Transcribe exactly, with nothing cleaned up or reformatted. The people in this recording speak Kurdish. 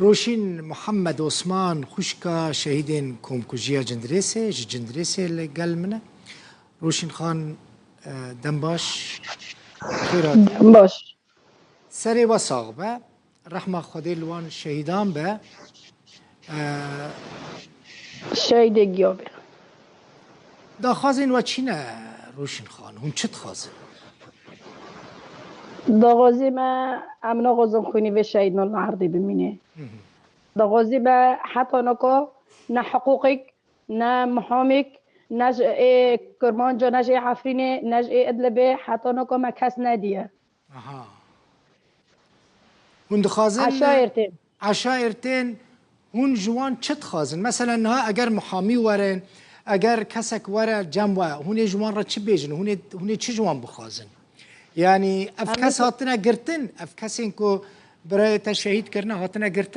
Roşîn Muhammed Osman, xwişka şehîdên komkujiya Cindirêsê, ji Cindirêsê li gel min e. Roşîn Xan, e, dem baş. Xêr hatiye. Dem baş. Serê we sax be. Rehma Xwedê li wan şehîdan be. E, Şehîdê giya be. Daxwazên we çi ne, Roşîn Xan? Hûn çi dixwazin? Daxwazê me, em naxwazin xwînê vê şehîdan li erdê bimîne. Daxwazê me heta naka ne hiqûqek, ne mihamêk, ne ji ê Kirmanca, ne ji ê Efrînê, ne ji ê Idlibê, heta naka me kes nediye. Aha. Hûn dixwazin Eşayer tên. Eşayer tên, hûn ji wan çi dixwazin? Mesela niha eger mihamî werin, eger kesek were cem we, hûn ê ji wan re çi bêjin? Hûn ê, hûn ê çi ji wan bixwazin? Yani ev Em kes ê hatine girtin, ev kesên ku birayê te şehîd kirine hatine girtin?